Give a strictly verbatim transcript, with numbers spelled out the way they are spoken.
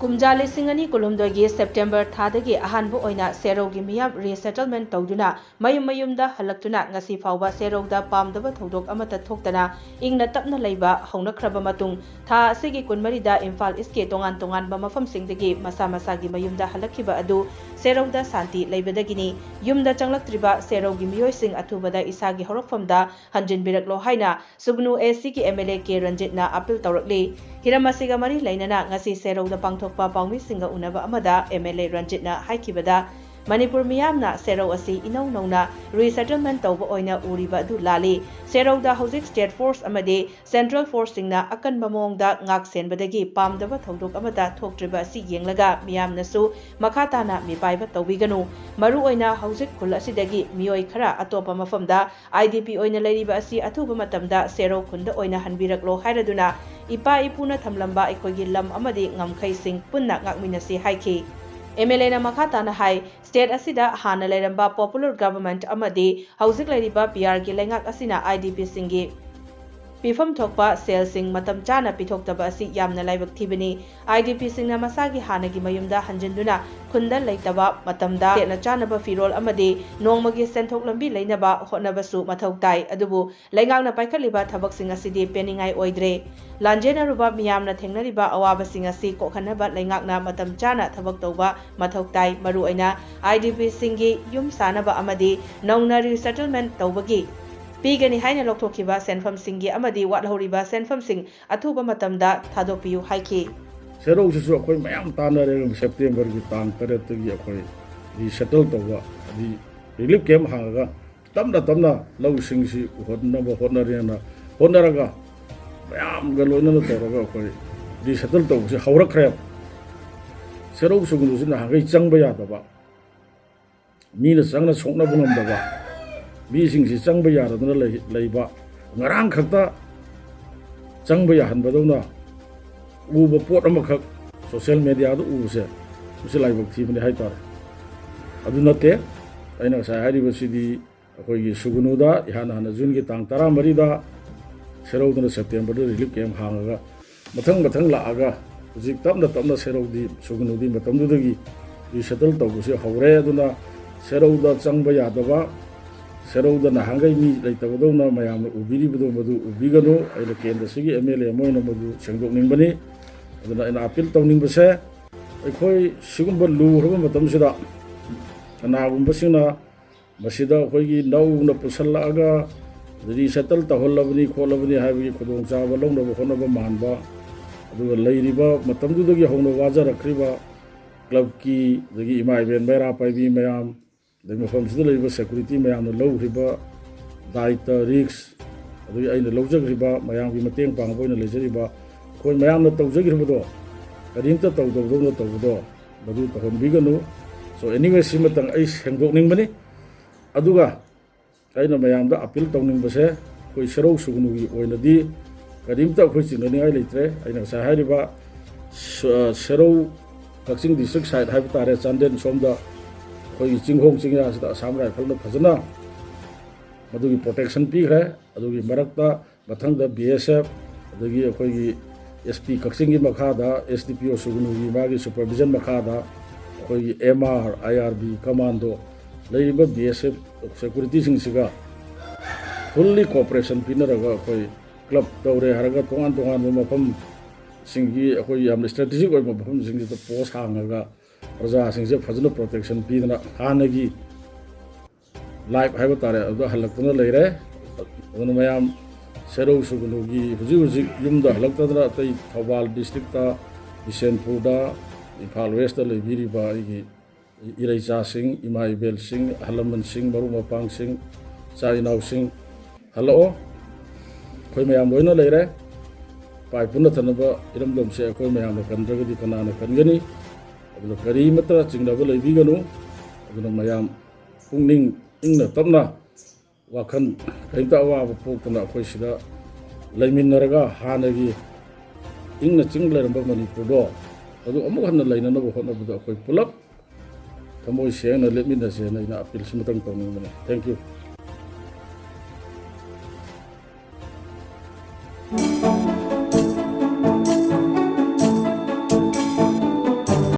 ꯀꯨꯝꯖꯥ ꯂꯤꯁꯤꯡ ꯑꯅꯤ ꯀꯨꯟꯍꯨꯝꯗꯣꯏꯒꯤ ꯁꯦꯞꯇꯦꯝꯕꯔ ꯊꯥꯗꯒꯤ ꯑꯍꯥꯟꯕ ꯑꯣꯏꯅ ꯁꯦꯔꯧꯒꯤ ꯃꯤꯌꯥꯝ resettlement ꯇꯧꯗꯨꯅ ꯃꯌꯨꯝ ꯃꯌꯨꯝꯗ ꯍꯜꯂꯛꯇꯨꯅ ꯉꯁꯤ ꯐꯥꯎꯕ ꯁꯦꯔꯧꯗ ꯄꯥꯝꯗꯕ ꯊꯧꯗꯣꯛ ꯑꯃꯠꯇ ꯊꯣꯛꯇꯅ ꯏꯪꯅ ꯇꯞꯅ ꯂꯩꯕ ꯍꯧꯅꯈ꯭ꯔꯕ ꯃꯇꯨꯡ, ꯊꯥ ꯑꯁꯤꯒꯤ ꯀꯨꯟꯃꯔꯤꯗ ꯏꯝꯐꯥꯜ ꯏꯁꯀꯤ ꯇꯣꯉꯥꯟ ꯇꯣꯉꯥꯟꯕ ꯃꯐꯝꯁꯤꯡꯗꯒꯤ ꯃꯁꯥ ꯃꯁꯥꯒꯤ ꯃꯌꯨꯝꯗ ꯍꯜꯂꯛꯈꯤꯕ ꯑꯗꯨ ꯁꯦꯔꯧꯗ ꯁꯥꯟꯇꯤ ꯂꯩꯕꯗꯒꯤꯅꯤ꯫ ꯌꯨꯝꯗ ꯆꯪꯂꯛꯇ꯭ꯔꯤꯕ ꯁꯦꯔꯧꯒꯤ ꯃꯤꯑꯣꯏꯁꯤꯡ ꯑꯊꯨꯕꯗ ꯏꯁꯥꯒꯤ ꯍꯧꯔꯛꯐꯝꯗ ꯍꯟꯖꯤꯟꯕꯤꯔꯛꯂꯣ ꯍꯥꯏꯅ ꯁꯨꯒꯅꯨ ꯑꯦ ꯁꯤꯒꯤ ꯑꯦꯝ ꯑꯦꯜ ꯑꯦ ꯀꯦ ꯔꯟꯖꯤꯠꯅ ꯑꯥꯄꯤꯜ ꯇꯧꯔꯛꯂꯤ꯫ ꯍꯤꯔꯝ ꯑꯁꯤꯒ ꯃꯔꯤ ꯂꯩꯅꯅ ꯉꯁꯤ ꯁꯦꯔꯧꯗ ꯄꯥꯡꯊꯣꯛꯄ ꯄꯥꯎꯃꯤꯁꯤꯡꯒ ꯎꯅꯕ ꯑꯃꯗ ꯑꯦꯝ ꯑꯦꯜ ꯑꯦ ꯔꯟꯖꯤꯠꯅ ꯍꯥꯏꯈꯤꯕꯗ, ꯃꯅꯤꯄꯨꯔ ꯃꯤꯌꯥꯝꯅ ꯁꯦꯔꯧ ꯑꯁꯤ ꯏꯅꯧ ꯅꯧꯅ resettlement ꯇꯧꯕ ꯑꯣꯏꯅ ꯎꯔꯤꯕ ꯑꯗꯨ ꯂꯥꯜꯂꯤ꯫ ꯁꯦꯔꯧꯗ ꯍꯧꯖꯤꯛ state force ꯑꯃꯗꯤ central forceꯁꯤꯡꯅ ꯑꯀꯟꯕ ꯃꯑꯣꯡꯗ ꯉꯥꯛ ꯁꯦꯟꯕꯗꯒꯤ ꯄꯥꯝꯗꯕ ꯊꯧꯗꯣꯛ ꯑꯃꯠꯇ ꯊꯣꯛꯇ꯭ꯔꯤꯕ ꯑꯁꯤ ꯌꯦꯡꯂꯒ ꯃꯤꯌꯥꯝꯅꯁꯨ ꯃꯈꯥ ꯇꯥꯅ ꯃꯤꯄꯥꯏꯕ ꯇꯧꯕꯤꯒꯅꯨ꯫ ꯃꯔꯨꯑꯣꯏꯅ ꯍꯧꯖꯤꯛ ꯈꯨꯜ ꯑꯁꯤꯗꯒꯤ ꯃꯤꯑꯣꯏ ꯈꯔ ꯑꯇꯣꯞꯄ ꯃꯐꯝꯗ ꯑꯥꯏ ꯗꯤ ꯄꯤ ꯑꯣꯏꯅ ꯂꯩꯔꯤꯕ ꯑꯁꯤ ꯑꯊꯨꯕ ꯃꯇꯝꯗ ꯁꯦꯔꯧ ꯈꯨꯟꯗ ꯑꯣꯏꯅ ꯍꯟꯕꯤꯔꯛꯂꯣ ꯍꯥꯏꯔꯗꯨꯅ ꯏꯄꯥ ꯏꯄꯨꯅ ꯊꯝꯂꯝꯕ ꯑꯩꯈꯣꯏꯒꯤ ꯂꯝ ꯑꯃꯗꯤ ꯉꯝꯈꯩꯁꯤꯡ ꯄꯨꯟꯅ ꯉꯥꯛꯃꯤꯟꯅꯁꯤ ꯍꯥꯏꯈꯤ꯫ ꯑꯦꯝ ꯑꯦꯜ ꯑꯦꯅ ꯃꯈꯥ ꯇꯥꯅ ꯍꯥꯏ, state ꯑꯁꯤꯗ ꯍꯥꯟꯅ ꯂꯩꯔꯝꯕ popular government ꯑꯃꯗꯤ ꯍꯧꯖꯤꯛ ꯂꯩꯔꯤꯕ ꯄꯤ ꯑꯥꯔꯒꯤ ꯂꯩꯉꯥꯛ ꯑꯁꯤꯅ ꯑꯥꯏ ꯗꯤ ꯄꯤꯁꯤꯡꯒꯤ ꯄꯤꯐꯝ ꯊꯣꯛꯄ ꯁꯦꯜꯁꯤꯡ ꯃꯇꯝ ꯆꯥꯅ ꯄꯤꯊꯣꯛꯇꯕ ꯑꯁꯤ ꯌꯥꯝꯅ ꯂꯥꯏꯕꯛ ꯊꯤꯕꯅꯤ꯫ ꯑꯥꯏ ꯗꯤ ꯄꯤꯁꯤꯡꯅ ꯃꯁꯥꯒꯤ ꯍꯥꯟꯅꯒꯤ ꯃꯌꯨꯝꯗ ꯍꯟꯖꯤꯟꯗꯨꯅ ꯈꯨꯟꯗ ꯂꯩꯇꯕ ꯃꯇꯝꯗ ꯁꯦꯠꯅ ꯆꯥꯅꯕ ꯐꯤꯔꯣꯜ ꯑꯃꯗꯤ ꯅꯣꯡꯃꯒꯤ ꯁꯦꯟꯊꯣꯛ ꯂꯝꯕꯤ ꯂꯩꯅꯕ ꯍꯣꯠꯅꯕꯁꯨ ꯃꯊꯧ ꯇꯥꯏ꯫ ꯑꯗꯨꯕꯨ ꯂꯩꯉꯥꯛꯅ ꯄꯥꯏꯈꯠꯂꯤꯕ ꯊꯕꯛꯁꯤꯡ ꯑꯁꯤꯗꯤ ꯄꯦꯟꯅꯤꯡꯉꯥꯏ ꯑꯣꯏꯗ꯭ꯔꯦ꯫ ꯂꯥꯟꯖꯦꯟꯅꯔꯨꯕ ꯃꯤꯌꯥꯝꯅ ꯊꯦꯡꯅꯔꯤꯕ ꯑꯋꯥꯕꯁꯤꯡ ꯑꯁꯤ ꯀꯣꯛꯍꯟꯅꯕ ꯂꯩꯉꯥꯛꯅ ꯃꯇꯝ ꯆꯥꯅ ꯊꯕꯛ ꯇꯧꯕ ꯃꯊꯧ ꯇꯥꯏ꯫ ꯃꯔꯨꯑꯣꯏꯅ ꯑꯥꯏ ꯗꯤ ꯄꯤꯁꯤꯡꯒꯤ ꯌꯨꯝ ꯁꯥꯅꯕ ꯑꯃꯗꯤ ꯅꯧꯅ resettlement ꯇꯧꯕꯒꯤ ꯄꯤꯒꯅꯤ ꯍꯥꯏꯅ ꯂꯧꯊꯣꯛꯈꯤꯕ ꯁꯦꯟꯐꯝꯁꯤꯡꯒꯤ ꯑꯃꯗꯤ ꯋꯥꯠꯍꯧꯔꯤꯕ ꯁꯦꯟꯐꯝꯁꯤꯡ ꯑꯊꯨꯕ ꯃꯇꯝꯗ ꯊꯥꯗꯣꯛꯄꯤꯌꯨ ꯍꯥꯏꯈꯤ꯫ ꯁꯦꯔꯧꯁꯤꯁꯨ ꯑꯩꯈꯣꯏ ꯃꯌꯥꯝ ꯇꯥꯟꯅꯔꯦ꯫ ꯁꯦꯞꯇꯦꯝꯕꯔꯒꯤ ꯇꯥꯡ ꯇꯔꯦꯠꯇꯒꯤ ꯑꯩꯈꯣꯏ resettle ꯇꯧꯕ, ꯍꯥꯏꯗꯤ relief camp ꯍꯥꯡꯉꯒ ꯇꯞꯅ ꯇꯞꯅ ꯂꯧꯁꯤꯡꯁꯤ ꯎꯍꯟꯅꯕ ꯍꯣꯠꯅꯔꯦꯅ ꯍꯣꯠꯅꯔꯒ ꯃꯌꯥꯝꯒ ꯂꯣꯏꯅꯅ ꯇꯧꯔꯒ ꯑꯩꯈꯣꯏ resettle ꯇꯧꯕꯁꯦ ꯍꯧꯔꯛꯈ꯭ꯔꯦꯕ꯫ ꯁꯦꯔꯧ ꯁꯨꯒꯅꯨꯁꯤ ꯅꯍꯥꯟꯈꯩ ꯆꯪꯕ ꯌꯥꯗꯕ, ꯃꯤꯅ ꯆꯪꯅ ꯁꯣꯛꯅꯕ ꯉꯝꯗꯕ, ꯃꯤꯁꯤꯡꯁꯤ ꯆꯪꯕ ꯌꯥꯗꯗꯅ ꯂꯩ-, ꯂꯩꯕ, ꯉꯔꯥꯡ ꯈꯛꯇ ꯆꯪꯕ ꯌꯥꯍꯟꯕꯗꯧꯅ ꯎꯕ ꯄꯣꯠ ꯑꯃꯈꯛ social mediaꯗ ꯎꯕꯁꯦ, ꯃꯁꯤ ꯂꯥꯏꯕꯛ ꯊꯤꯕꯅꯤ ꯍꯥꯏꯇꯥꯔꯦ꯫ ꯑꯗꯨ ꯅꯠꯇꯦ, ꯑꯩꯅ ꯉꯁꯥꯏ ꯍꯥꯏꯔꯤꯕꯁꯤꯗꯤ ꯑꯩꯈꯣꯏꯒꯤ ꯁꯨꯒꯅꯨꯗ ꯏꯍꯥꯟ ꯍꯥꯟꯅ Juneꯒꯤ ꯇꯥꯡ ꯇꯔꯥꯃꯔꯤꯗ ꯁꯦꯔꯧꯗꯅ ꯁꯦꯞꯇꯦꯝꯕꯔꯗ relief camp ꯍꯥꯡꯉꯒ ꯃꯊꯪ ꯃꯊꯪ ꯂꯥꯛꯑꯒ ꯍꯧꯖꯤꯛ ꯇꯞꯅ ꯇꯞꯅ ꯁꯦꯔꯧꯗꯤ, ꯁꯨꯒꯅꯨꯗꯤ ꯃꯇꯝꯗꯨꯗꯒꯤ resettle ꯇꯧꯕꯁꯦ ꯍꯧꯔꯦ꯫ ꯑꯗꯨꯅ ꯁꯦꯔꯧꯗ ꯆꯪꯕ ꯌꯥꯗꯕ, ꯁꯦꯔꯧꯗ ꯅꯍꯥꯟꯈꯩ ꯃꯤ ꯂꯩꯇꯕꯗꯧꯅ ꯃꯌꯥꯝꯅ ꯎꯕꯤꯔꯤꯕꯗꯣ, ꯃꯗꯨ ꯎꯕꯤꯒꯅꯨ꯫ ꯑꯩꯅ ꯀꯦꯟꯗ꯭ꯔꯁꯤꯒꯤ MLA ꯑꯃ ꯑꯣꯏꯅ ꯃꯗꯨ ꯁꯦꯡꯗꯣꯛꯅꯤꯡꯕꯅꯤ꯫ ꯑꯗꯨꯅ ꯑꯩꯅ appeal ꯇꯧꯅꯤꯡꯕꯁꯦ, ꯑꯩꯈꯣꯏ ꯁꯤꯒꯨꯝꯕ ꯂꯨꯈ꯭ꯔꯕ ꯃꯇꯝꯁꯤꯗ ꯀꯅꯥꯒꯨꯝꯕꯁꯤꯡꯅ ꯃꯁꯤꯗ ꯑꯩꯈꯣꯏꯒꯤ ꯅꯧꯅ ꯄꯨꯁꯜꯂꯛꯑꯒ resettle ꯇꯧꯍꯜꯂꯕꯅꯤ ꯈꯣꯠꯂꯕꯅꯤ ꯍꯥꯏꯕꯒꯤ ꯈꯨꯗꯣꯡꯆꯥꯕ ꯂꯧꯅꯕ ꯍꯣꯠꯅꯕ ꯃꯥꯟꯕ, ꯑꯗꯨꯒ ꯂꯩꯔꯤꯕ ꯃꯇꯝꯗꯨꯗꯒꯤ ꯍꯧꯅ ꯋꯥꯖꯔꯛꯈ꯭ꯔꯤꯕ clubꯀꯤ, ꯑꯗꯒꯤ ꯏꯃꯥ ꯏꯕꯦꯟ ꯃꯩꯔꯥ ꯄꯥꯏꯕꯤ ꯃꯌꯥꯝ, ꯑꯗꯒꯤ ꯃꯐꯝꯁꯤꯗ ꯂꯩꯔꯤꯕ security ꯃꯌꯥꯝꯅ ꯂꯧꯈ꯭ꯔꯤꯕ ꯗꯥꯏꯇ, risk, ꯑꯗꯒꯤ ꯑꯩꯅ ꯂꯧꯖꯈ꯭ꯔꯤꯕ, ꯃꯌꯥꯝꯒꯤ ꯃꯇꯦꯡ ꯄꯥꯡꯕ ꯑꯣꯏꯅ ꯂꯩꯖꯔꯤꯕ, ꯑꯩꯈꯣꯏ ꯃꯌꯥꯝꯅ ꯇꯧꯖꯈ꯭ꯔꯤꯕꯗꯣ ꯀꯔꯤꯝꯇ ꯇꯧꯗꯕꯗꯧꯅ ꯇꯧꯕꯗꯣ, ꯃꯗꯨ ꯇꯧꯍꯟꯕꯤꯒꯅꯨ꯫ So anyway, ꯁꯤꯃꯇꯪ ꯑꯩ ꯁꯦꯡꯗꯣꯛꯅꯤꯡꯕꯅꯤ꯫ ꯑꯗꯨꯒ ꯑꯩꯅ ꯃꯌꯥꯝꯗ appeal ꯇꯧꯅꯤꯡꯕꯁꯦ, ꯑꯩꯈꯣꯏ ꯁꯦꯔꯧ ꯁꯨꯒꯅꯨꯒꯤ ꯑꯣꯏꯅꯗꯤ ꯀꯔꯤꯝꯇ ꯑꯩꯈꯣꯏ ꯆꯤꯡꯅꯅꯤꯡꯉꯥꯏ ꯂꯩꯇ꯭ꯔꯦ꯫ ꯑꯩꯅ ꯉꯁꯥꯏ ꯍꯥꯏꯔꯤꯕ ꯁ-, ꯁꯦꯔꯧ, ꯀꯛꯆꯤꯡ district side ꯍꯥꯏꯕ ꯇꯥꯔꯦ, ꯆꯥꯟꯗꯦꯜ ꯁꯣꯝꯗ ꯑꯩꯈꯣꯏꯒꯤ ꯆꯤꯡꯈꯣꯡ ꯆꯤꯡꯌꯥꯁꯤꯗ Assam Rifleꯅ ꯐꯖꯅ ꯃꯗꯨꯒꯤ protection ꯄꯤꯈ꯭ꯔꯦ꯫ ꯑꯗꯨꯒꯤ ꯃꯔꯛꯇ ꯃꯊꯪꯗ BSF, ꯑꯗꯒꯤ ꯑꯩꯈꯣꯏꯒꯤ SP ꯀꯛꯆꯤꯡꯒꯤ ꯃꯈꯥꯗ, SDPO ꯁꯨꯒꯅꯨꯒꯤ ꯃꯥꯒꯤ supervision ꯃꯈꯥꯗ ꯑꯩꯈꯣꯏꯒꯤ MR, IRB, commando, ꯂꯩꯔꯤꯕ BSF securityꯁꯤꯡꯁꯤꯒ fully cooperation ꯄꯤꯅꯔꯒ, ꯑꯩꯈꯣꯏ club ꯇꯧꯔꯦ ꯍꯥꯏꯔꯒ ꯇꯣꯉꯥꯟ ꯇꯣꯉꯥꯟꯕ ꯃꯐꯝꯁꯤꯡꯒꯤ ꯑꯩꯈꯣꯏ ꯌꯥꯝꯅ strategic ꯑꯣꯏꯕ ꯃꯐꯝꯁꯤꯡꯁꯤꯗ post ꯍꯥꯡꯉꯒ ꯄ꯭ꯔꯖꯥꯁꯤꯡꯁꯦ ꯐꯖꯅ protection ꯄꯤꯗꯅ ꯍꯥꯟꯅꯒꯤ life ꯍꯥꯏꯕ ꯇꯥꯔꯦ, ꯑꯗꯨꯗ ꯍꯜꯂꯛꯇꯨꯅ ꯂꯩꯔꯦ꯫ ꯑꯗꯨꯅ ꯃꯌꯥꯝ ꯁꯦꯔꯧ ꯁꯨꯒꯅꯨꯒꯤ ꯍꯧꯖꯤꯛ ꯍꯧꯖꯤꯛ ꯌꯨꯝꯗ ꯍꯜꯂꯛꯇꯗꯅ ꯑꯇꯩ ꯊꯧꯕꯥꯜ districtꯇ, ꯕꯤꯁꯦꯟꯄꯨꯔꯗ, ꯏꯝꯐꯥꯜ Westꯇ ꯂꯩꯕꯤꯔꯤꯕ ꯑꯩꯒꯤ ꯏꯔꯩꯆꯥꯁꯤꯡ, ꯏꯃꯥ ꯏꯕꯦꯜꯁꯤꯡ, ꯑꯍꯜ ꯂꯃꯟꯁꯤꯡ, ꯃꯔꯨꯞ ꯃꯄꯥꯡꯁꯤꯡ, ꯏꯆꯥ ꯏꯅꯥꯎꯁꯤꯡ, ꯍꯜꯂꯛꯑꯣ꯫ ꯑꯩꯈꯣꯏ ꯃꯌꯥꯝ ꯂꯣꯏꯅ ꯂꯩꯔꯦ꯫ ꯄꯥꯏ ꯄꯨꯟꯅ ꯊꯟꯅꯕ ꯏꯔꯝꯗꯝꯁꯦ ꯑꯩꯈꯣꯏ ꯃꯌꯥꯝꯅ ꯀꯟꯗ꯭ꯔꯒꯗꯤ ꯀꯅꯥꯅ ꯀꯟꯒꯅꯤ? ꯑꯗꯨꯅ ꯀꯔꯤꯃꯠꯇ ꯆꯤꯡꯅꯕ ꯂꯩꯕꯤꯒꯅꯨ꯫ ꯑꯗꯨꯅ ꯃꯌꯥꯝ ꯄꯨꯛꯅꯤꯡ ꯏꯪꯅ ꯇꯞꯅ, ꯋꯥꯈꯜ ꯀꯔꯤꯝꯇ ꯑꯋꯥꯕ ꯄꯣꯛꯇꯅ ꯑꯩꯈꯣꯏ ꯁꯤꯗ ꯂꯩꯃꯤꯟꯅꯔꯒ ꯍꯥꯟꯅꯒꯤ ꯏꯪꯅ ꯆꯤꯛꯅ ꯂꯩꯔꯝꯕ ꯃꯅꯤꯄꯨꯔꯗꯣ ꯑꯗꯨ ꯑꯃꯨꯛ ꯍꯟꯅ ꯂꯩꯅꯅꯕ ꯍꯣꯠꯅꯕꯗ ꯑꯩꯈꯣꯏ ꯄꯨꯂꯞ ꯊꯃꯣꯏ ꯁꯦꯡꯅ ꯂꯦꯞꯃꯤꯟꯅꯁꯦꯅ ꯑꯩꯅ appeal ꯁꯤꯃꯇꯪ ꯇꯧꯅꯤꯡꯕꯅꯤ꯫ Thank you꯫